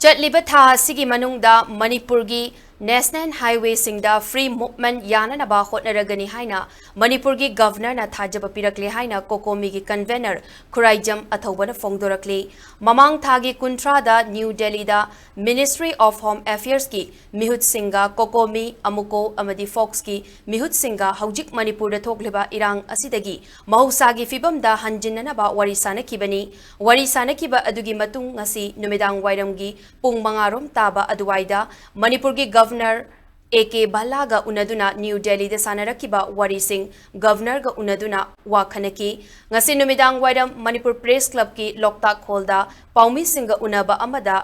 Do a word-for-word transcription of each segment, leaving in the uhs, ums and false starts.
ꯆꯠꯂꯤꯕ ꯊꯥ ꯑꯁꯤꯒꯤ ꯃꯅꯨꯡꯗ ꯃꯅꯤꯄꯨꯔꯒꯤ ꯅꯦꯁꯅꯦꯜ ꯍꯥꯏꯋꯦꯁꯤꯡꯗ ꯐ꯭ꯔꯤ ꯃꯨꯚꯃꯦꯟꯠ ꯌꯥꯅꯅꯕ ꯍꯣꯠꯅꯔꯒꯅꯤ ꯍꯥꯏꯅ ꯃꯅꯤꯄꯨꯔꯒꯤ ꯒꯚꯔꯅꯔꯅ ꯊꯥꯖꯕ ꯄꯤꯔꯛꯂꯦ ꯍꯥꯏꯅ ꯀꯣꯀꯣꯃꯤꯒꯤ ꯀꯟꯚꯦꯅꯔ ꯈꯨꯔꯥꯏꯖꯝ ꯑꯊꯧꯕꯅ ꯐꯣꯡꯗꯣꯔꯛꯂꯤ꯫ ꯃꯃꯥꯡ ꯊꯥꯒꯤ ꯀꯨꯟꯊ꯭ꯔꯥꯗ ꯅ꯭ꯌꯨ ꯗꯦꯜꯂꯤꯗ Ministry of Home Affairsꯀꯤ ꯃꯤꯍꯨꯠꯁꯤꯡꯒ ꯀꯣꯀꯣꯃꯤ, ꯑꯃꯨꯀꯣ ꯑꯃꯗꯤ ꯐꯣꯛꯁꯀꯤ ꯃꯤꯍꯨꯠꯁꯤꯡꯒ ꯍꯧꯖꯤꯛ ꯃꯅꯤꯄꯨꯔꯗ ꯊꯣꯛꯂꯤꯕ ꯏꯔꯥꯡ ꯑꯁꯤꯗꯒꯤ ꯃꯍꯧꯁꯥꯒꯤ ꯐꯤꯕꯝꯗ ꯍꯟꯖꯤꯟꯅꯅꯕ ꯋꯥꯔꯤ ꯁꯥꯅꯈꯤꯕꯅꯤ꯫ ꯋꯥꯔꯤ ꯁꯥꯅꯈꯤꯕ ꯑꯗꯨꯒꯤ ꯃꯇꯨꯡ ꯉꯁꯤ ꯅꯨꯃꯤꯗꯥꯡ ꯋꯥꯏꯔꯝꯒꯤ ꯄꯨꯡ ꯃꯉꯥ ꯔꯣꯝ ꯇꯥꯕ ꯑꯗꯨꯋꯥꯏꯗ ꯃꯅꯤꯄꯨꯔꯒꯤ ꯒꯚꯔꯅꯔ ꯑꯦ ꯀꯦ ꯚꯜꯂꯥꯒ ꯎꯅꯗꯨꯅ ꯅ꯭ꯌꯨ ꯗꯦꯜꯂꯤꯗ ꯁꯥꯟꯅꯔꯛꯈꯤꯕ ꯋꯥꯔꯤꯁꯤꯡ ꯒꯚꯔꯅꯔꯒ ꯎꯅꯗꯨꯅ ꯋꯥ ꯈꯟꯅꯈꯤ꯫ ꯉꯁꯤ ꯅꯨꯃꯤꯗꯥꯡ ꯋꯥꯏꯔꯝ ꯃꯅꯤꯄꯨꯔ ꯄ꯭ꯔꯦꯁ ꯀ꯭ꯂꯕꯀꯤ ꯂꯣꯛꯇꯥꯛ ꯍꯣꯜꯗ ꯄꯥꯎꯃꯤꯁꯤꯡꯒ ꯎꯅꯕ ꯑꯃꯗ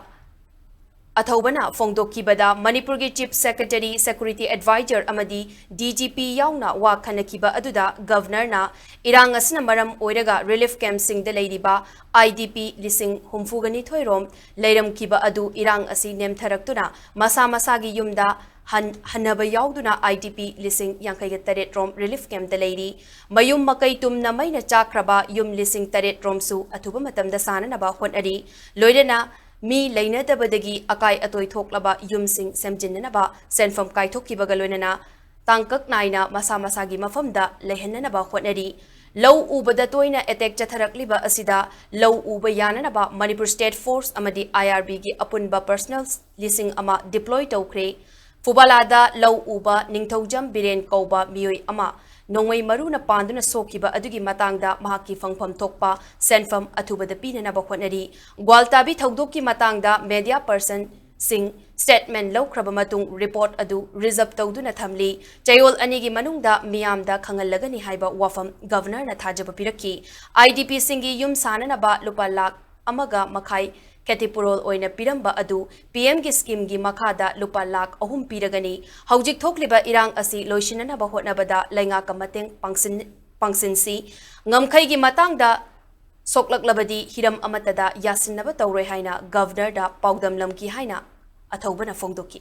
ꯑꯊꯧꯕꯅ ꯐꯣꯡꯗꯣꯛꯈꯤꯕꯗ ꯃꯅꯤꯄꯨꯔꯒꯤ ꯆꯤꯐ ꯁꯦꯀ꯭ꯔꯦꯇꯔꯤ, ꯁꯦꯀ꯭ꯌꯨꯔꯤꯇꯤ ꯑꯦꯗꯚꯥꯏꯖꯔ ꯑꯃꯗꯤ ꯗꯤ ꯖꯤ ꯄꯤ ꯌꯥꯎꯅ ꯋꯥ ꯈꯟꯅꯈꯤꯕ ꯑꯗꯨꯗ ꯒꯚꯔꯅꯔꯅ ꯏꯔꯥꯡ ꯑꯁꯤꯅ ꯃꯔꯝ ꯑꯣꯏꯔꯒ ꯔꯤꯂꯤꯐ ꯀꯦꯝꯞꯁꯤꯡꯗ ꯂꯩꯔꯤꯕ ꯑꯥꯏ ꯗꯤ ꯄꯤ ꯂꯤꯁꯤꯡ ꯍꯨꯝꯐꯨꯒ ꯅꯤꯊꯣꯏ ꯔꯣꯝ ꯂꯩꯔꯝꯈꯤꯕ ꯑꯗꯨ ꯏꯔꯥꯡ ꯑꯁꯤ ꯅꯦꯝꯊꯔꯛꯇꯨꯅ ꯃꯁꯥ ꯃꯁꯥꯒꯤ ꯌꯨꯝꯗ ꯍꯟ-, ꯍꯟꯅꯕ ꯌꯥꯎꯗꯨꯅ ꯑꯥꯏ ꯗꯤ ꯄꯤ ꯂꯤꯁꯤꯡ ꯌꯥꯡꯈꯩꯒ ꯇꯔꯦꯠ ꯔꯣꯝ ꯔꯤꯂꯤꯐ ꯀꯦꯝꯞꯇ ꯂꯩꯔꯤ꯫ ꯃꯌꯨꯝ ꯃꯀꯩ ꯇꯨꯝꯅ ꯃꯩꯅ ꯆꯥꯛꯈ꯭ꯔꯕ ꯌꯨꯝ ꯂꯤꯁꯤꯡ ꯇꯔꯦꯠ ꯔꯣꯝꯁꯨ ꯑꯊꯨꯕ ꯃꯇꯝꯗ ꯁꯥꯅꯅꯕ ꯍꯣꯠꯅꯔꯤ꯫ ꯂꯣꯏꯅꯅ ꯃꯤ ꯂꯩꯅꯗꯕꯗꯒꯤ ꯑꯀꯥꯏ ꯑꯇꯣꯏ ꯊꯣꯛꯂꯕ ꯌꯨꯝꯁꯤꯡ ꯁꯦꯝꯖꯤꯟꯅꯅꯕ ꯁꯦꯟꯐꯝ ꯀꯥꯏꯊꯣꯛꯈꯤꯕꯒ ꯂꯣꯏꯅꯅ ꯇꯥꯡꯀꯛ ꯅꯥꯏꯅ ꯃꯁꯥ ꯃꯁꯥꯒꯤ ꯃꯐꯝꯗ ꯂꯩꯍꯟꯅꯅꯕ ꯍꯣꯠꯅꯔꯤ꯫ ꯂꯧ ꯎꯕꯗ ꯇꯣꯏꯅ ꯑꯦꯇꯦꯛ ꯆꯠꯊꯔꯛꯂꯤꯕ ꯑꯁꯤꯗ ꯂꯧ ꯎꯕ ꯌꯥꯅꯅꯕ ꯃꯅꯤꯄꯨꯔ ꯁ꯭ꯇꯦꯠ ꯐꯣꯔꯁ ꯑꯃꯗꯤ ꯑꯥꯏ ꯑꯥꯔ ꯕꯤꯒꯤ ꯑꯄꯨꯟꯕ ꯄꯔꯁꯅꯦꯜ ꯂꯤꯁꯤꯡ ꯑꯃ ꯗꯤꯄ꯭ꯂꯣꯏ ꯇꯧꯈ꯭ꯔꯦ꯫ ꯐꯨꯕꯥꯂꯥꯗ ꯂꯧ ꯎꯕ ꯅꯤꯡꯊꯧꯖꯝ ꯕꯤꯔꯦꯟ ꯀꯧꯕ ꯃꯤꯑꯣꯏ ꯑꯃ ꯅꯣꯡꯃꯩ ꯃꯔꯨꯅ ꯄꯥꯟꯗꯨꯅ ꯁꯣꯛꯈꯤꯕ ꯑꯗꯨꯒꯤ ꯃꯇꯥꯡꯗ ꯃꯍꯥꯛꯀꯤ ꯐꯪꯐꯝ ꯊꯣꯛꯄ ꯁꯦꯟꯐꯝ ꯑꯊꯨꯕꯗ ꯄꯤꯅꯅꯕ ꯍꯣꯠꯅꯔꯤ꯫ ꯒ꯭ꯋꯥꯜꯇꯥꯕꯤ ꯊꯧꯗꯣꯛꯀꯤ ꯃꯇꯥꯡꯗ ꯃꯦꯗꯤꯌꯥ ꯄꯔꯁꯟꯁꯤꯡ ꯁ꯭ꯇꯦꯠꯃꯦꯟꯠ ꯂꯧꯈ꯭ꯔꯕ ꯃꯇꯨꯡ ꯔꯤꯄꯣꯔꯠ ꯑꯗꯨ ꯔꯤꯖꯔꯚ ꯇꯧꯗꯨꯅ ꯊꯝꯂꯤ꯫ ꯆꯌꯣꯜ ꯑꯅꯤꯒꯤ ꯃꯅꯨꯡꯗ ꯃꯤꯌꯥꯝꯗ ꯈꯪꯍꯜꯂꯒꯅꯤ ꯍꯥꯏꯕ ꯋꯥꯐꯝ ꯒꯚꯔꯅꯔꯅ ꯊꯥꯖꯕ ꯄꯤꯔꯛꯈꯤ꯫ ꯑꯥꯏ ꯗꯤ ꯄꯤꯁꯤꯡꯒꯤ ꯌꯨꯝ ꯁꯥꯅꯅꯕ ꯂꯨꯄꯥ ꯂꯥꯈ ꯑꯃꯒ ꯃꯈꯥꯏ ꯈꯦꯇꯤꯄꯨꯔꯣꯜ ꯑꯣꯏꯅ ꯄꯤꯔꯝꯕ ꯑꯗꯨ ꯄꯤ ꯑꯦꯝꯒꯤ ꯁ꯭ꯀꯤꯝꯒꯤ ꯃꯈꯥꯗ ꯂꯨꯄꯥ ꯂꯥꯈ ꯑꯍꯨꯝ ꯄꯤꯔꯒꯅꯤ꯫ ꯍꯧꯖꯤꯛ ꯊꯣꯛꯂꯤꯕ ꯏꯔꯥꯡ ꯑꯁꯤ ꯂꯣꯏꯁꯤꯟꯅꯅꯕ ꯍꯣꯠꯅꯕꯗ ꯂꯩꯉꯥꯛꯀ ꯃꯇꯦꯡ ꯄꯥꯡꯁꯤꯟ-, ꯄꯥꯡꯁꯤꯟꯁꯤ꯫ ꯉꯝꯈꯩꯒꯤ ꯃꯇꯥꯡꯗ ꯁꯣꯛꯂꯛꯂꯕꯗꯤ ꯍꯤꯔꯝ ꯑꯃꯠꯇꯗ ꯌꯥꯁꯤꯟꯅꯕ ꯇꯧꯔꯣꯏ ꯍꯥꯏꯅ ꯒꯚꯔꯅꯔꯗ ꯄꯥꯎꯗꯝꯂꯝꯈꯤ ꯍꯥꯏꯅ ꯑꯊꯧꯕꯅ ꯐꯣꯡꯗꯣꯛꯈꯤ꯫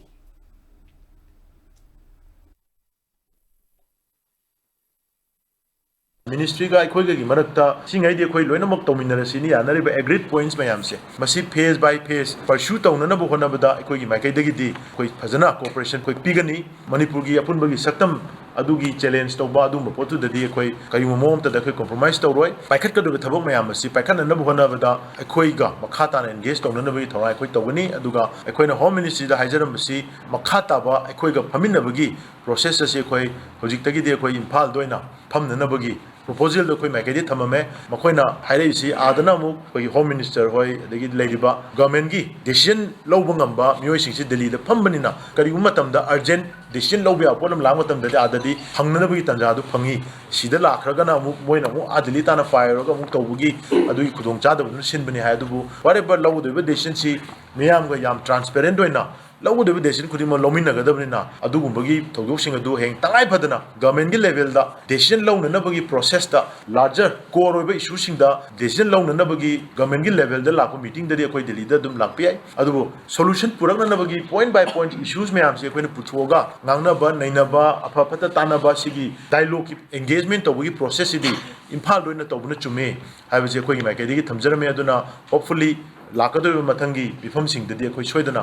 ꯃꯤꯅꯤꯁꯇ꯭ꯔꯤꯒ ꯑꯩꯈꯣꯏꯒꯒꯤ ꯃꯔꯛꯇ ꯁꯤꯉꯩꯗꯤ ꯑꯩꯈꯣꯏ ꯂꯣꯏꯅꯃꯛ ꯇꯧꯃꯤꯟꯅꯔꯁꯤꯅ ꯌꯥꯅꯔꯤꯕ agreed points ꯃꯌꯥꯝꯁꯦ, ꯃꯁꯤ phase by phase pursue ꯇꯧꯅꯅꯕ ꯍꯣꯠꯅꯕꯗ ꯑꯩꯈꯣꯏꯒꯤ ꯃꯥꯏꯀꯩꯗꯒꯤꯗꯤ ꯑꯩꯈꯣꯏ ꯐꯖꯅ cooperation ꯑꯩꯈꯣꯏ ꯄꯤꯒꯅꯤ꯫ ꯃꯅꯤꯄꯨꯔꯒꯤ ꯑꯄꯨꯟꯕꯒꯤ ꯁꯛꯇꯝ ꯑꯗꯨꯒꯤ challenge ꯇꯧꯕ ꯑꯗꯨꯒꯨꯝꯕ ꯄꯣꯠꯇꯨꯗꯗꯤ ꯑꯩꯈꯣꯏ ꯀꯔꯤꯒꯨꯝꯕ ꯃꯑꯣꯡ ꯑꯃꯠꯇꯗ ꯑꯩꯈꯣꯏ compromise ꯇꯧꯔꯣꯏ꯫ ꯄꯥꯏꯈꯠꯀꯗꯧꯔꯤꯕ ꯊꯕꯛ ꯃꯌꯥꯝ ꯑꯁꯤ ꯄꯥꯏꯈꯠꯅꯅꯕ ꯍꯣꯠꯅꯕꯗ ꯑꯩꯈꯣꯏꯒ ꯃꯈꯥ ꯇꯥꯅ engage ꯇꯧꯅꯅꯕꯒꯤ ꯊꯧꯔꯥꯡ ꯑꯩꯈꯣꯏ ꯇꯧꯒꯅꯤ꯫ ꯑꯗꯨꯒ ꯑꯩꯈꯣꯏꯅ Home Ministryꯗ ꯍꯥꯏꯖꯔꯝꯕꯁꯤ, ꯃꯈꯥ ꯇꯥꯕ ꯑꯩꯈꯣꯏꯒ ꯐꯝꯃꯤꯟꯅꯕꯒꯤ process ꯑꯁꯤ ꯑꯩꯈꯣꯏ ꯍꯧꯖꯤꯛꯇꯒꯤꯗꯤ ꯑꯩꯈꯣꯏ ꯏꯝꯐꯥꯜꯗ ꯑꯣꯏꯅ ꯐꯝꯅꯅꯕꯒꯤ proposalꯗꯣ ꯑꯩꯈꯣꯏ ꯃꯥꯏꯀꯩꯗꯒꯤ ꯊꯝꯃꯝꯃꯦ꯫ ꯃꯈꯣꯏꯅ ꯍꯥꯏꯔꯛꯏꯁꯤ, ꯑꯥꯗꯅ ꯑꯃꯨꯛ ꯑꯩꯈꯣꯏꯒꯤ Home Minister ꯍꯣꯏ, ꯑꯗꯒꯤ ꯂꯩꯔꯤꯕ governmentꯀꯤ decision ꯂꯧꯕ ꯉꯝꯕ ꯃꯤꯑꯣꯏꯁꯤꯡꯁꯤ ꯗꯦꯜꯂꯤꯗ ꯐꯝꯕꯅꯤꯅ, ꯀꯔꯤꯒꯨꯝꯕ ꯃꯇꯝꯗ urgent decision ꯂꯧꯕ ꯌꯥꯕ ꯄꯣꯠ ꯑꯃ ꯂꯥꯛꯄ ꯃꯇꯝꯗꯗꯤ ꯑꯥꯗꯗꯤ ꯍꯪꯅꯅꯕꯒꯤ ꯇꯥꯟꯖꯥꯗꯨ ꯐꯪꯉꯤ꯫ ꯁꯤꯗ ꯂꯥꯛꯈ꯭ꯔꯒꯅ ꯑꯃꯨꯛ ꯃꯣꯏꯅ ꯑꯃꯨꯛ ꯑꯥ ꯗꯦꯜꯂꯤ ꯇꯥꯟꯅ ꯄꯥꯏꯔꯨꯔꯒ ꯑꯃꯨꯛ ꯇꯧꯕꯒꯤ ꯑꯗꯨꯒꯤ ꯈꯨꯗꯣꯡꯆꯥꯗꯕꯗꯨꯅ ꯁꯤꯟꯕꯅꯤ ꯍꯥꯏ꯫ ꯑꯗꯨꯕꯨ whatever ꯂꯧꯒꯗꯧꯔꯤꯕ decisionꯁꯤ ꯃꯤꯌꯥꯝꯒ ꯌꯥꯝ transparent ꯑꯣꯏꯅ ꯂꯧꯒꯗꯧꯔꯤꯕ decision ꯈꯨꯗꯤꯡꯃꯛ ꯂꯧꯃꯤꯟꯅꯒꯗꯕꯅꯤꯅ, ꯑꯗꯨꯒꯨꯝꯕꯒꯤ ꯊꯧꯗꯣꯛꯁꯤꯡ ꯑꯗꯨ ꯍꯌꯦꯡ ꯇꯉꯥꯏ ꯐꯗꯅ governmentꯀꯤ levelꯗ decision ꯂꯧꯅꯅꯕꯒꯤ processꯇ larger core ꯑꯣꯏꯕ issueꯁꯤꯡꯗ decision ꯂꯧꯅꯅꯕꯒꯤ governmentꯀꯤ levelꯗ ꯂꯥꯛꯄ meetingꯗꯗꯤ ꯑꯩꯈꯣꯏ ꯗꯦꯜꯂꯤꯗ ꯑꯗꯨꯝ ꯂꯥꯛꯄ ꯌꯥꯏ꯫ ꯑꯗꯨꯕꯨ solution ꯄꯨꯔꯛꯅꯅꯕꯒꯤ point by point issues ꯃꯌꯥꯝꯁꯤ ꯑꯩꯈꯣꯏꯅ ꯄꯨꯊꯣꯛꯑꯒ ꯉꯥꯡꯅꯕ, ꯅꯩꯅꯕ, ꯑꯐ ꯐꯠꯇ ꯇꯥꯟꯅꯕ, ꯁꯤꯒꯤ dialogueꯀꯤ engagement ꯇꯧꯕꯒꯤ processꯁꯤꯗꯤ ꯏꯝꯐꯥꯜꯗ ꯑꯣꯏꯅ ꯇꯧꯕꯅ ꯆꯨꯝꯃꯤ ꯍꯥꯏꯕꯁꯤ ꯑꯩꯈꯣꯏꯒꯤ ꯃꯥꯏꯀꯩꯗꯒꯤ ꯊꯝꯖꯔꯝꯃꯤ꯫ ꯑꯗꯨꯅ hopefully ꯂꯥꯛꯀꯗꯧꯔꯤꯕ ꯃꯊꯪꯒꯤ ꯃꯤꯐꯝꯁꯤꯡꯗꯗꯤ ꯑꯩꯈꯣꯏ ꯁꯣꯏꯗꯅ,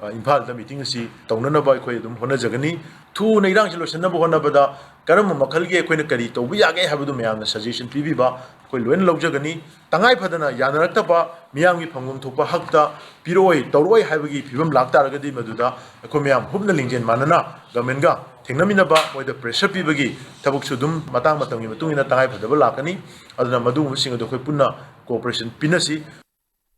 ꯑ, ꯏꯝꯐꯥꯜꯗ meeting ꯑꯁꯤ ꯇꯧꯅꯅꯕ ꯑꯩꯈꯣꯏ ꯑꯗꯨꯝ ꯍꯣꯠꯅꯖꯒꯅꯤ꯫ ꯊꯨꯅ ꯏꯔꯥꯡꯁꯤ ꯂꯣꯏꯁꯤꯟꯅꯕ ꯍꯣꯠꯅꯕꯗ ꯀꯔꯝꯕ ꯃꯈꯜꯒꯤ ꯑꯩꯈꯣꯏꯅ ꯀꯔꯤ ꯇꯧꯕ ꯌꯥꯒꯦ ꯍꯥꯏꯕꯗꯨ ꯃꯌꯥꯝꯅ suggestion ꯄꯤꯕꯤꯕ ꯑꯩꯈꯣꯏ ꯂꯣꯏꯅ ꯂꯧꯖꯒꯅꯤ꯫ ꯇꯉꯥꯏ ꯐꯗꯅ ꯌꯥꯅꯔꯛꯇꯕ, ꯃꯤꯌꯥꯝꯒꯤ ꯐꯪꯐꯝ ꯊꯣꯛꯄ ꯍꯛꯇ ꯄꯤꯔꯛꯑꯣꯏ, ꯇꯧꯔꯛꯑꯣꯏ ꯍꯥꯏꯕꯒꯤ ꯐꯤꯕꯝ ꯂꯥꯛꯇꯥꯔꯒꯗꯤ ꯃꯗꯨꯗ ꯑꯩꯈꯣꯏ ꯃꯌꯥꯝ ꯍꯨꯞꯅ ꯂꯤꯡꯖꯦꯜ ꯃꯥꯟꯅꯅ governmentꯀ ꯊꯦꯡꯅꯃꯤꯟꯅꯕ, ꯃꯣꯏꯗ pressure ꯄꯤꯕꯒꯤ ꯊꯕꯛꯁꯨ ꯑꯗꯨꯝ ꯃꯇꯥꯡ ꯃꯇꯝꯒꯤ ꯃꯇꯨꯡ ꯏꯟꯅ ꯇꯉꯥꯏ ꯐꯗꯕ ꯂꯥꯛꯀꯅꯤ꯫ ꯑꯗꯨꯅ ꯃꯗꯨꯒꯨꯝꯕꯁꯤꯡ ꯑꯗꯨ ꯑꯩꯈꯣꯏ ꯄꯨꯟꯅ cooperation ꯄꯤꯅꯁꯤ꯫